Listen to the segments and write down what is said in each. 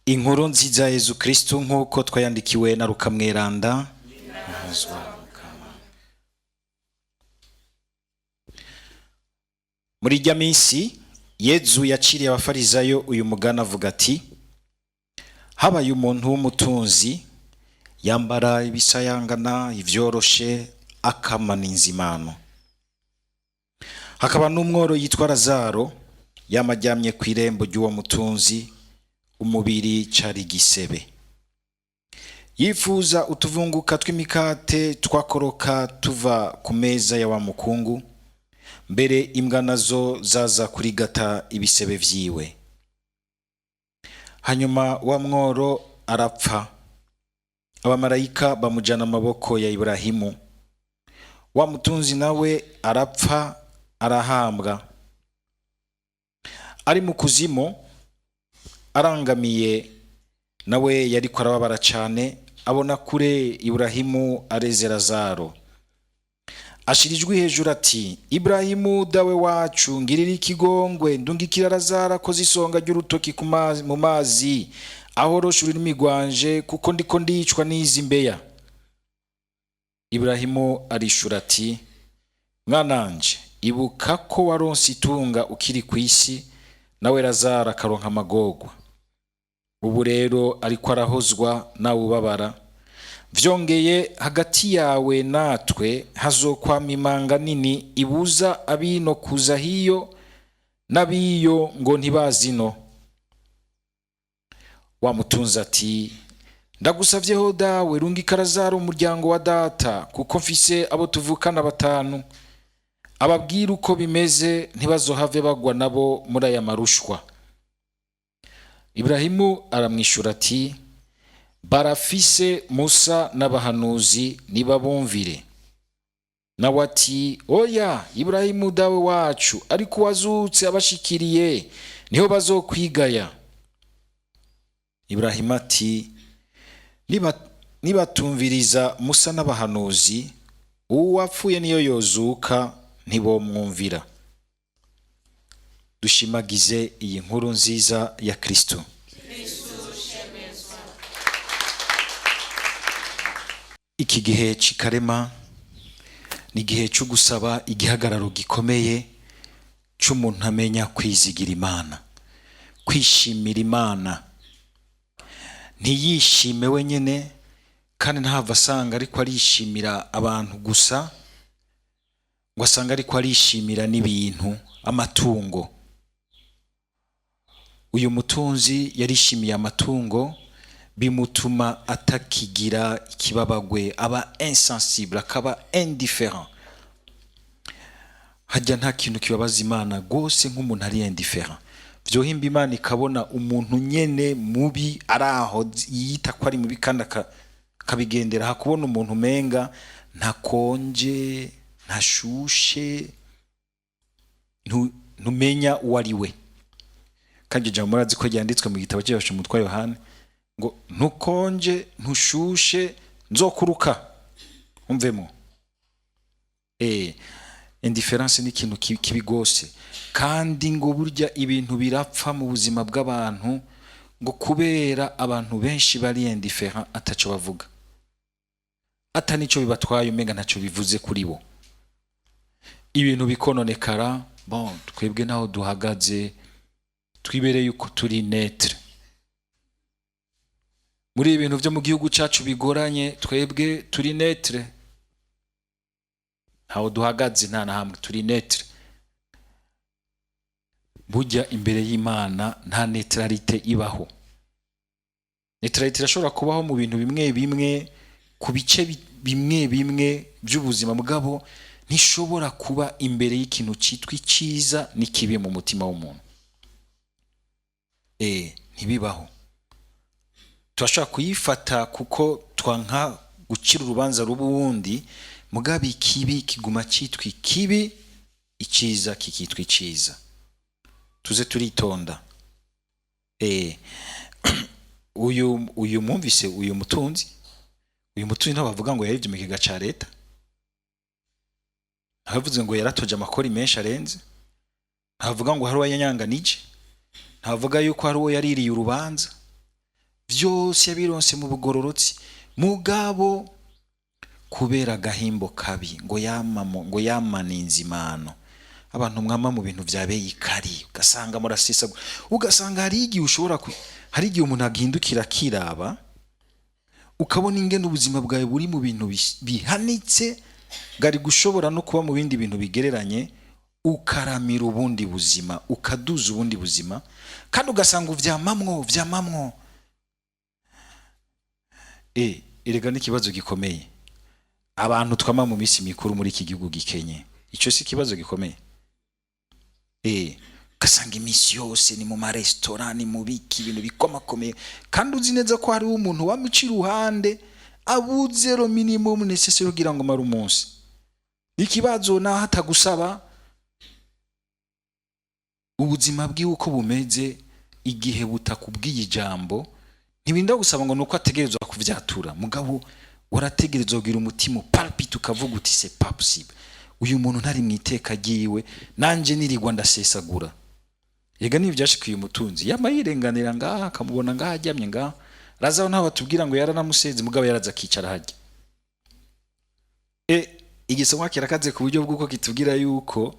Inkuru nziza ya Yezu Kristu nk'uko twayandikiwe na Rukamweranda. Muri irya minsi Yezu yaciriye abafarizayo uyu mugani avuga ati: habaye umuntu w'umutunzi yambara ibisayangana ivyoroshe akamana inzimano. Hakaba n'umworo yitwa Lazaro yamajyamye ku irembo ry'uwo mutunzi, umubiri cari gisebe. Yifuza utuvunguka tw'imikate twakoroka tuva ku meza ya wa mukungu, mbere imbwa nazo zaza kurigata ibisebe vyiwe. Hanyuma wa mworo arapfa, abamarayika bamujana amaboko ya Ibrahimu. Wa mutunzi nawe arapfa arahambwa. Ari mu kuzimu arangamiye, nawe yariko arababara cane, abona kure Ibrahimu areze Lazaro. Ashira ijwi hejuru ati: Ibrahimu dawe wacu, ngirira ikigongwe, ndungikira Lazaro akoze isonga ry'urutoki mu mazi, ahoroshe ururimi rwanje, kuko ndiko ndicwa n'izi mbeya. Ibrahimu arishura ati: mwananje, ibuka ko waronse itunga ukiri ku isi, nawe Lazaro akaronka amagorwa. Ubu rero ariko arahozwa nawe ubabara. Vyongeye hagati yawe natwe hazokwama imanga nini ibuza abino kuza hiyo n'abiyo ngo ntibazino. Wa mutunzi ati: ndagusavyeho dawe, rungika Lazaro umuryango wa data, kuko mfise abo tuvukana batanu, ababwira uko bimeze ntibazohave bagwa nabo muri aya marushwa. Ibrahimu aramwishura ati: barafise Musa n'abahanuzi, nibabumvire. Nawe ati: oya Ibrahimu dawe wacu, ariko uwazutse abashikiriye niho bazokwigaya. Ibrahimu ati: nibatumviriza Musa n'abahanuzi, uwapfuye niyo yozuka ntibomwumvira. Dushimagize iyi nkuru nziza ya Kristo. Iki gihe c'ikarema ni igihe cyo gusaba igihagararo gikomeye c'umuntu amenya kwizigira Imana, kwishimira Imana. Ntiyishime wenyene, kandi ntahava asanga ariko arishimira abantu gusa, ngo asanga ariko arishimira n'ibintu, amatungo. Uyu mutunzi yarishimiye amatungo, bimutuma atakigira ikibabagwe, aba insensible, akaba indifferent. Hajya nta kintu kibabaza Imana gose nk'umuntu ari indifferent. Vyohimba Imana ikabona umuntu nyene mubi araho yita ko ari mubi kandi akabigendera, hakubona umuntu umenga ntakonje, ntashushe, ntumenya uwo ari we. Kandi ijambo murazi ko ryanditswe mu gitabo cy'Ibasha umutwa Yohana ngo ntukonje ntushushe nzokuruka. Umvemo indifference ni ikintu kibi gose. Kandi ngo burya ibintu birapfa mu buzima bw'abantu ngo kubera abantu benshi bari indifferent, ataco bavuga, ata nico bibatwaye, umenga ntaco bivuze kuri bo, ibintu bikononekara. Bon, twebwe naho duhagaze twibereye uko turi neutre muri ibintu byo mu gihugu cyacu bigoranye, twebwe turi neutre, ntaho duhagaze, nta na hamwe, turi neutre. Burya imbere y'Imana nta neutralité ibaho. Neutralité irashobora kubaho mu bintu bimwe bimwe, ku bice bimwe bimwe by'ubuzima, mugabo ntishobora kuba imbere y'ikintu cyitwa icyiza n'ikibi mu mutima w'umuntu. Ntibibaho. Turashobora kuyifata kuko twanka gucira urubanza rubundi, mugabo ikibi kiguma cyitwa ikibi, icyiza kikitwa icyiza. Tuze turitonda. Uyu mwumvise uyu mutunzi, uyu mutunzi ntabwo bavuga ngo yarivye mu kigega ca leta, ntavuze ngo yaratoje amakori menshi arenze, ntavuga ngo hari uwo yanyanganije, ntavuga yuko hari uwo yaririye urubanza. Vyose yabironse mu bugororotsi, mugabo kubera agahimbo kabi ngo yamamo, ngo yamaninze imano. Abantu mwama mu bintu vyabeye ikari, ugasanga murasesagura, ugasanga hari igihe ushobora hari igihe umuntu agihindukira akiraba, ukabona ingene ubuzima bwawe buri mu bintu bihanitse, bwari gushobora no kuba mu bindi bintu bigereranye, ukaramira ubundi buzima, ukaduza ubundi buzima, kandi ugasanga uvyamamwo vyamamwo. Erega n'ikibazo gikomeye abantu twama mu minsi mikuru muri iki gihugu gikenye. Ico si ikibazo gikomeye? Ugasanga iminsi yose ni mu maresitora, ni mu biki, ibintu bikomakomeye, kandi uzi neza ko hariho umuntu wamuca iruhande abuze le minimum nécessaire kugira ngo mare umunsi. Ikibazo naho atagusaba ubuzima bwiwe uko bumeze, igihe butakubwiye ijambo, ntibinda gusaba ngo nuko ategerezwa kuvyatura, mugabo warategerezwa kugira umutima palpite, ukavuga uti: "C'est pas possible, uyu muntu ntari mu iteka ryiwe, nanje nirirwa ndasesagura." Yega niba byashikiye umutunzi, yama yirenganira ngaha, akamubona ngaha aryamye ngaha. Lazaro ntaho batubwira ngo yaranamusenze, mugabo yaraza akicara harya. Igisomwa kirakaze ku buryo bw'uko kitubwira yuko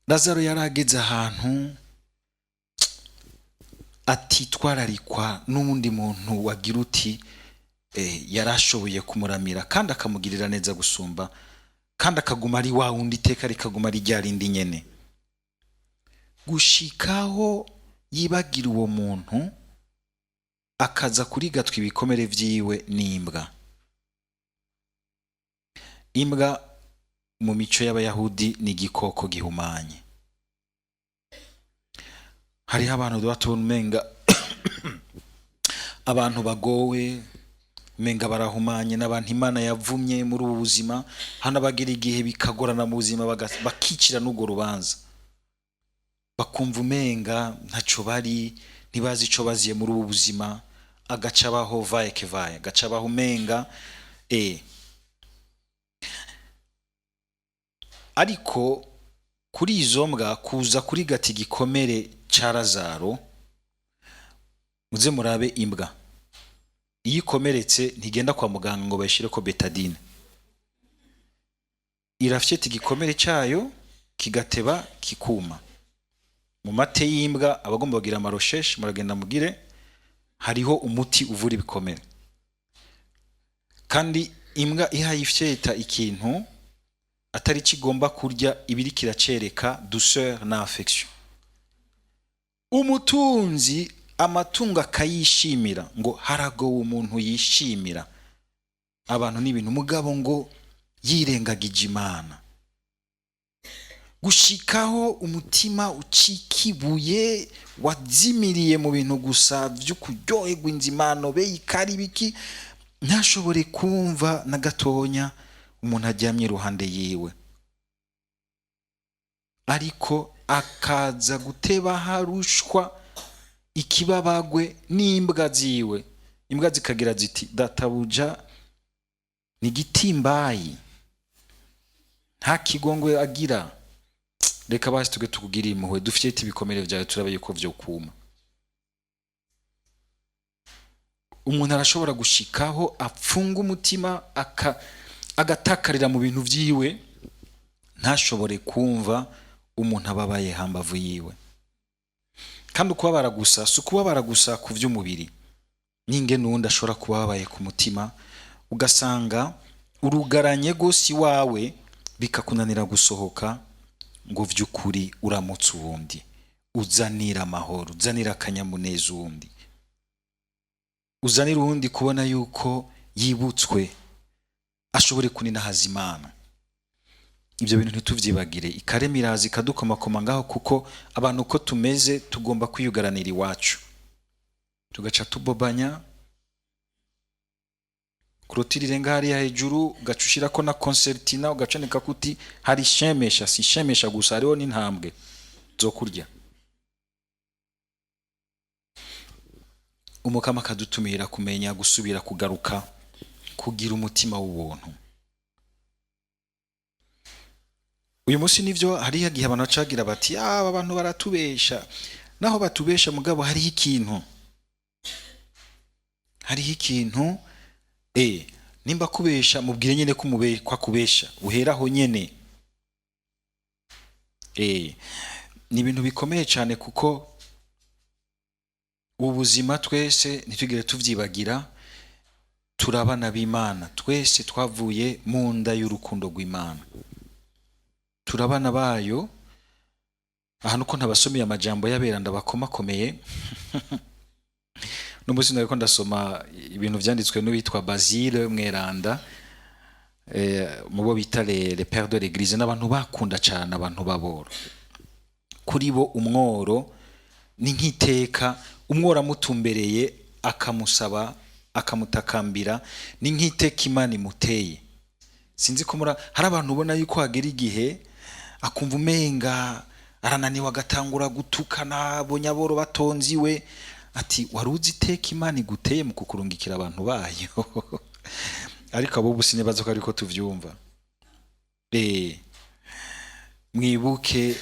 Lazaro yari ageze ahantu atitwararikwa n'uwundi muntu wagira uti yarashoboye kumuramira kandi akamugirira neza gusumba, kandi akaguma ari wa wundi iteka rikaguma ari rya rindi nyene, gushikaho yibagira uwo muntu, akaza kurigatwa ibikomere vyiwe n'imbwa. Imbwa mu mico y'Abayahudi ni igikoko gihumanye. Hariho abantu tuba tubona umenga abantu bagowe, umenga barahumanye, n'abantu Imana yavumye muri ubu buzima. Hano bagira igihe bikagorana mu buzima, bakicira n'urwo rubanza, bakumva umenga ntaco bari, ntibazi ico baziye muri ubu buzima, agaca abaho vaye ke vaye, agaca abaho umenga. Ariko kuri izo mbwa kuza kuri gati igikomere ca Lazaro, muze murabe imbwa iyo ikomeretse ntigenda kwa muganga ngo bayishireko Bétadine, irafyeta igikomere cayo kigateba kikuma. Mu mate y'imbwa, abagomba kugira amarosheshe, muragenda mugire, hariho umuti uvura ibikomere. Kandi imbwa ihaye ifyeta ikintu atari kigomba kurya, ibiri kiracereka douceur na affection. Umutunzi amatungo akayishimira, ngo haragowe umuntu yishimira abantu n'ibintu, mugabo ngo yirengagije Imana, gushikaho umutima ucikibuye, wazimiriye mu bintu gusa byo kuryoherwa, inzimano beyikari biki, ntashobore kumva na gatonya umuntu aryamye iruhande yiwe, ariko akaza guteba harushwa ikibabagwe n'imbwa ziwe. Imbwa zikagira ziti: "Databuja ni igitimbayi, nta kigongwe agira, reka basi tuge tukugirira impuhwe, dufite ibikomere byawe, turabe yuko vyo kuma." Umuntu arashobora gushikaho apfunga umutima, agatakarira mu bintu vyiwe, ntashobore kumva umuntu ababaye hambavu yiwe. Kandi ukubabara gusa si ukubabara gusa ku vy'umubiri, ninge n'uwundi ashobora kuba ababaye ku mutima, ugasanga urugaranye gose iwawe, bikakunanira gusohoka ngo vy'ukuri uramutse uwundi, uzanira amahoro, uzanira akanyamuneza uwundi, uzanira uwundi kubona yuko yibutswe, ashobore kuninahaza Imana. Ibyo bintu ntituvyibagire. Ikarema iraza ikadukomakoma ngaho, kuko abantu uko tumeze tugomba kwiyugaranira iwacu, tugaca tubobanya clôture irenga hariya hejuru, ugaca ushirako na concertina, ugacanika kuti hari shemesha, si shemesha gusa, hariho n'intambwe zo kurya. Umukama akadutumira kumenya gusubira kugaruka kugira umutima w'ubuntu. Uyu munsi nivyo, hariho igihe abantu bacagira bati: "Aba bantu baratubesha." Naho batubesha, mugabo hariho ikintu. Hariho ikintu, nimba kubesha mubwire nyene ko ko akubesha, uheraho nyene. Ni ibintu bikomeye cyane, kuko ubuzima twese ntitugire tuvyibagira, turabana b'Imana, twese twavuye mu nda y'urukundo rw'Imana, turabana bayo. Aha nuko ntabasomeye amajambo y'abera ndabakomakomeye. N'umunsi nariko ndasoma ibintu vyanditswe n'uwitwa Basile Mweranda, mu bo bita les pères de l'église, n'abantu bakunda cyane abantu baboro. Kuri bo umworo ni nk'iteka, umworo amutumbereye akamusaba akamutakambira ni nk'iteka Imana imuteye. Sinzi ko muri hari abantu ubona yuko hagera igihe akumva umenga arananiwe, agatangura gutukana bonyaboro batonzi we, ati wari uzi iteka Imana iguteye mu kukurungikira abantu bayo. Ariko abo ubu sinibaza ko ariko tuvyumva. Mwibuke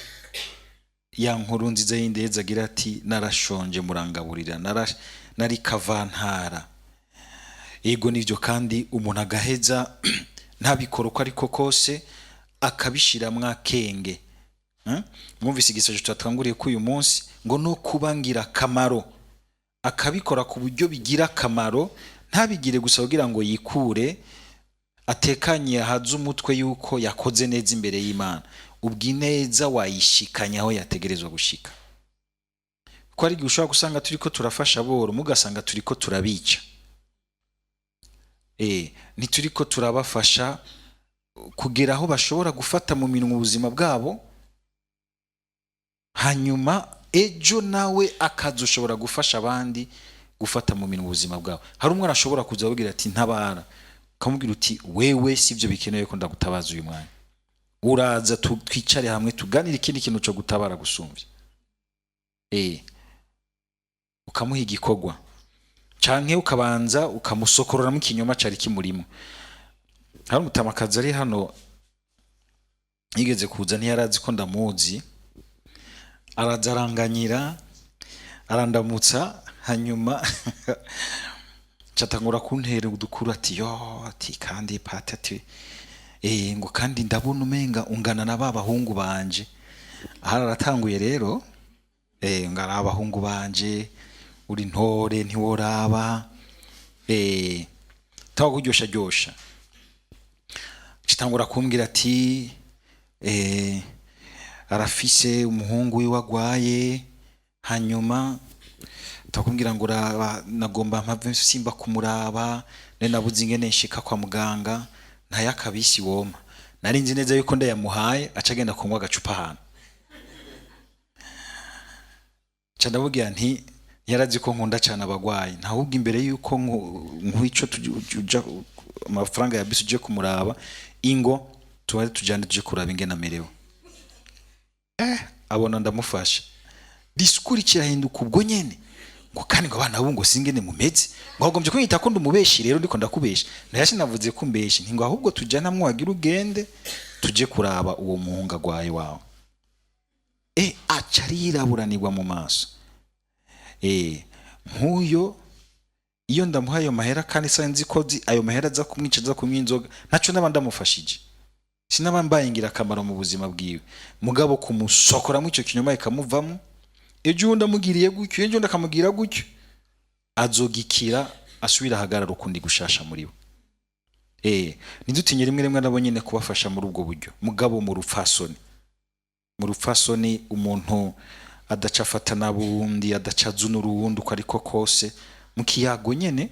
ya nkuru nziza y'indeza agira ati narashonje murangaburira, nari kavantara. Yego nivyo, kandi umuntu agaheza ntabikora uko ariko kose, akabishiramwo akenge. Mwumvise igisajo twatanguriye ko uyu munsi ngo no kuba ngirakamaro, akabikora ku buryo bigira akamaro, ntabigire gusa kugira ngo yikure atekanye ahaze umutwe yuko yakoze neza imbere y'Imana. Ubwo ineza wayishikanya aho yategerezwa gushika, ko hari igihe ushobora gusanga turiko turafasha aboro, mugasanga turiko turabica, ntituriko turabafasha kugera aho bashobora gufata mu minwe ubuzima bwabo, hanyuma ejo nawe akaza ushobora gufasha abandi gufata mu minwe ubuzima bwabo. Hari umwana ashobora kuza ababwira ati ntabara, ukamubwira uti wewe sivyo bikenewe ko ndagutabaza uyu mwanya, uraza twicare hamwe tuganire ikindi kintu cyo gutabara gusumvya. Ukamuha igikorwa canke ukabanza ukamusokororamo ikinyoma cari kimurimo. Hari umutamakazi ari hano yigeze kuza, ntiyarazi ko ndamuzi, araza aranganyira arandamutsa, hanyuma catangura kuntera udukuru ati yo, ati kandi pati, ati ngo kandi ndabona umenga ungana na ba bahungu banje. Ahari aratanguye rero, ngo ari abahungu banje, uri ntore ntiworaba, tawa kuryosha ryosha. Citangura kumbwira ati arafise umuhungu wiwe agwaye, hanyuma takumbwira ngo raba nagomba mpave simba kumuraba, nari nabuze ingene nshika kwa muganga, ntayakabisi woma. Nari nzi neza yuko ndayamuhaye aca agenda kunywa agacupa ahantu. Nca ndamubwira nti yarazi ko nkunda cyane abagwayi, ntahubwo imbere yuko nkwico uja amafaranga ya bisi uje kumuraba, ingo tuba tujyane tuje kuraba ingene amerewe. Abona ndamufasha, disikuru kirahinduka ubwo nyene, ngo kandi ngo abana bo ngo singene mumeze, ngo wagombye kunyita ko ndumubeshi, rero ndiko ndakubesha. Nayasi navuze ko umbeshi, nti ngo ahubwo tujyana mwagira ugende tuje kuraba uwo muhungu agwaye wawe. Aca ariraburanirwa mu maso. Nk'uyo iyo ndamuha ayo mahera kandi nzi ko ayo mahera aza kumwica, aza kunywa inzoga, ntaco naba ndamufashije, sinaba mbaye ingirakamaro mu buzima bwiwe. Mugabo kumusokoramo ico kinyoma ikamuvamo, ejo undi amugiriye gutyo, ejo undi akamugira gutyo, azogikira asubira ahagarara ukundi gushasha muri we. Ntidutinye rimwe rimwe nabo nyene kubafasha muri ubwo buryo, mugabo mu rupfasoni, mu rupfasoni, umuntu adaca afata nabundi, adaca azunura uwundi uko ariko kose, mu kiyago nyene.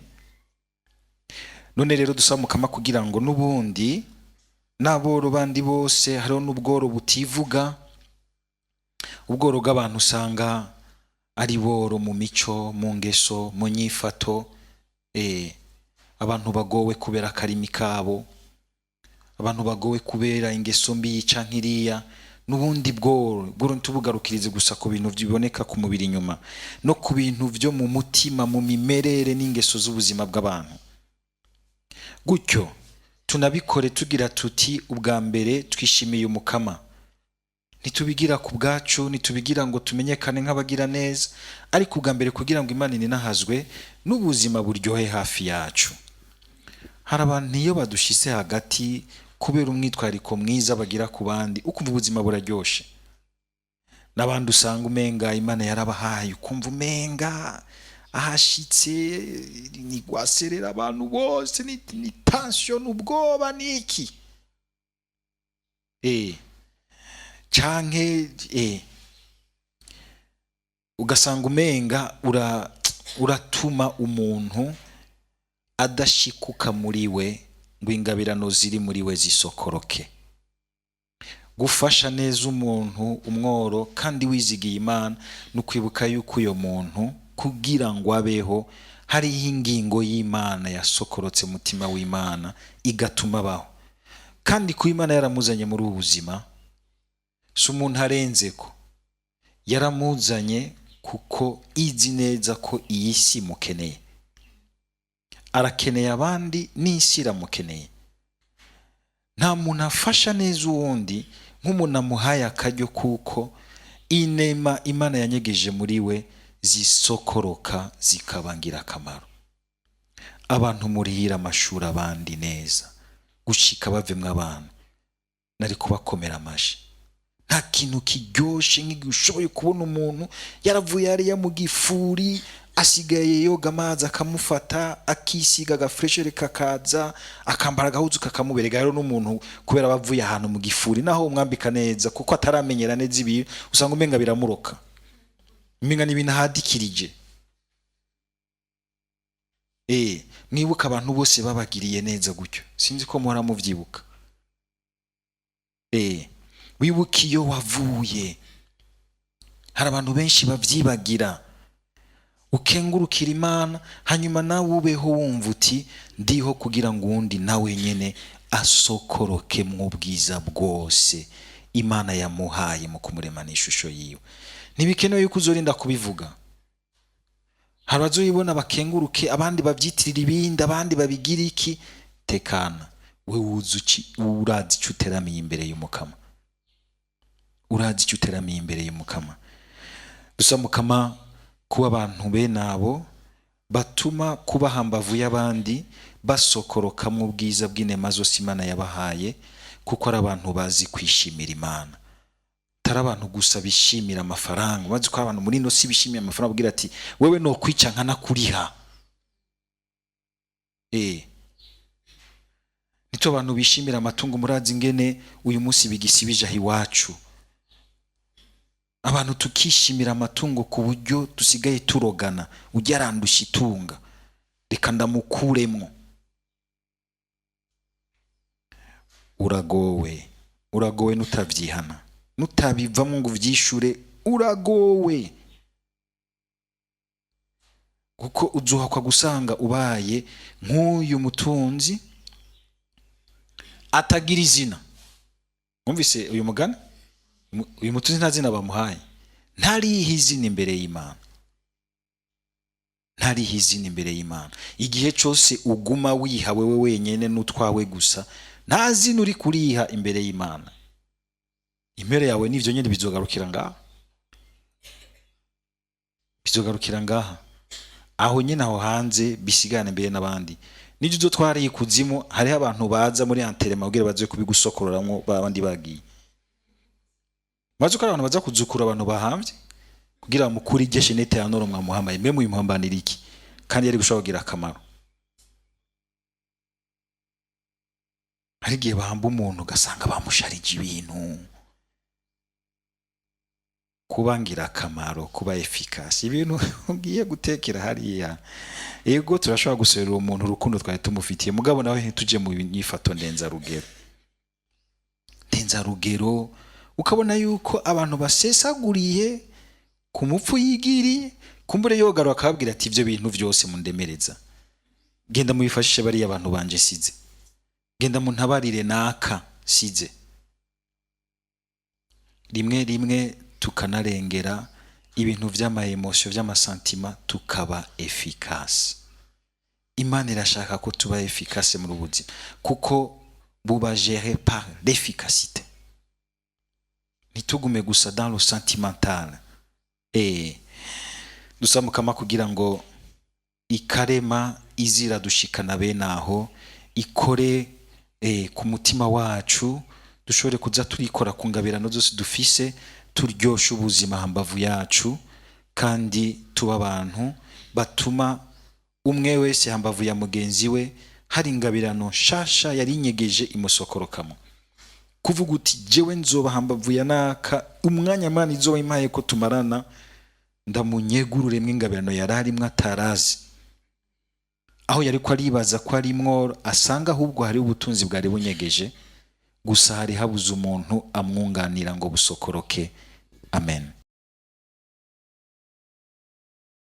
None rero dusaba Mukama kugira ngo n'ubundi n'aboro bandi bose, hariho n'ubworo butivuga, ubworo bw'abantu usanga ari boro mu mico, mu ngeso, mu nyifato, abantu bagowe kubera akarimi kabo, abantu bagowe kubera ingeso mbi yica nkiriya, n'ubundi bworo bworo ntubugarukirize gusa ku bintu biboneka ku mubiri inyuma, no ku bintu byo mu mutima, mu mimerere n'ingeso z'ubuzima bw'abantu. Gutyo tunabikore tugira tuti ubwa mbere twishimiye Umukama, Ntitubigira ku bwacu, ntitubigira ngo tumenyekane nk'abagira neza, ariko ubwa mbere kugira ngo Imana ininahazwe n'ubuzima buryohe hafi yacu. Hari abantu iyo badushyize hagati kubera umwitwariko mwiza bagira ku bandi, ukumva ubuzima buraryoshe. N'abandi usanga umenga Imana yarabahaye, ukumva umenga ahashitse ni gwaserera abantu bose, ni tension, ubwoba niki canke ugasanga umenga uratuma umuntu adashikuka muri we ngo ingabirano ziri muri we zisokoroke. Gufasha neza umuntu umworo kandi wizigiye Imana ni ukwibuka yuko uyo muntu kugira ngo abeho hariho ingingo y'Imana yasokorotse mutima w'Imana igatuma abaho. Kandi kuba Imana yaramuzanye muri ubu buzima si umuntu arenze ko yaramuzanye, kuko izi neza ko iyi si imukeneye, arakeneye abandi n'isi iramukeneye. Nta muntu afasha neza uwundi nk'umuntu amuhaye akaryo, kuko inema Imana yanyegeje muri we zisokoroka zikaba ngirakamaro. Abantu murihira amashuri abandi neza gushika bavemwo abana, nari kubakomera amashi. Nta kintu kiryoshe nk'igihe ushoboye kubona umuntu yaravuye hariya mu gifuri, asigaye yoga amazi akamufata, akisiga agafreshere kakaza, akambara agahuzu kakamuberega. Rero n'umuntu kubera aba avuye ahantu mu gifuri, naho umwambika neza kuko ataramenyera neza ibintu, usanga umenga biramuroka, umenga ni ibintu ahadikirije. Mwibuka abantu bose babagiriye neza gutyo, sinzi ko muhora muvyibuka. Wibuka iyo wavuye, hari abantu benshi bavyibagira. Ukengurukira Imana, hanyuma nawe ubeho wumva uti ndiho kugira ngo uwundi nawe nyene asokoroke mu bwiza bwose Imana yamuhaye mu kumuremana ishusho yiwe. Ntibikenewe yuko uzorinda kubivuga. Hari abazoyibona bakenguruke, abandi babyitirira ibindi, abandi babigira iki. Tekana, we wuzi urazi icyo uteramiye imbere y'Umukama, urazi icyo uteramiye imbere y'Umukama. Gusa Mukama, kuba abantu bene abo batuma kuba hambavu y'abandi basokoroka mu bwiza bw'inema zose Imana yabahaye, kuko ari abantu bazi kwishimira Imana. Atari abantu gusa bishimira amafaranga. Bazi ko abantu muri ino si bishimiye amafaranga, babwira ati wewe no kwica nkanakuriha. Nito abantu bishimira amatungo. Murazi ingene uyu munsi bigisibije aho iwacu, abantu tukishimira amatungo ku buryo dusigaye turogana. Ujya arandusha itunga, reka ndamukuremwo. Uragowe, uragowe nutavyihana, nutabivamo ngo uvyishure, uragowe, kuko uzuhakwa gusanga ubaye nk'uyu mutunzi atagira izina. Mwumvise uyu mugani? Uyu mutunzi nta zina bamuhaye, ntariha izina imbere y'Imana, ntariha izina imbere y'Imana. Igihe cyose uguma wiha wewe wenyene n'utwawe gusa, nta zina uri kuriha imbere y'Imana. Impere yawe n'ivyo nyene bizogarukira ngaha, bizogarukira ngaha aho nyene, aho hanze bisigane imbere n'abandi. N'ibyo uzotwariye ikuzimu, hariho abantu baza muri anterema kugira baze kubigusokororamwo babandi bagiye. Maze uko abantu baza kuzukura abantu bahamvye kugira mukure iryo shenete ya noro mwamuhamaye, mbe muyimuhambanira iki kandi yari gushobora kugira akamaro? Hari igihe bahamba umuntu ugasanga bamusharije ibintu. Kuba ngirakamaro, kuba efficace, ibintu ugiye gutekera hariya. Ego, turashobora guserura umuntu urukundo twari tumufitiye, mugabo nawe ntituje mu nyifato ndenzarugero. Ndenzarugero ukabona yuko abantu basesaguriye ku mupfu yigiriye, kumbure yogaruka akababwira ati ibyo bintu byose mundemereza, genda mubifashishe bariya abantu banje size, genda muntabarire naka size. Rimwe rimwe tukanarengera ibintu vy'ama emotion, vy'amasantima, tukaba efficace. Imana irashaka ko tuba efficace muri ubu buzima, kuko buba géré par l'efficacité. Ntitugume gusa dans le sentimental. Dusamukama kugira ngo ikarema izira dushikana bene aho, ikore ku mutima wacu, dushobore kuza turikora ku ngabirano zose dufise, turyoshe ubuzima hambavu yacu, kandi tuba abantu batuma umwe wese hambavu ya mugenzi we hari ingabirano nshasha yari inyegeje imusokorokamo. Kuvuga uti: "Jewe nzoba hambavu ya naka umwanya Mana izoba impaye ko tumarana, ndamunyegururemwo ingabirano yari arimwo atarazi." Aho yari ko aribaza ko arimwo, asanga ahubwo hari ubutunzi bwari bunyegeje, gusa hari habuze umuntu amwunganira ngo busokoroke. Amen.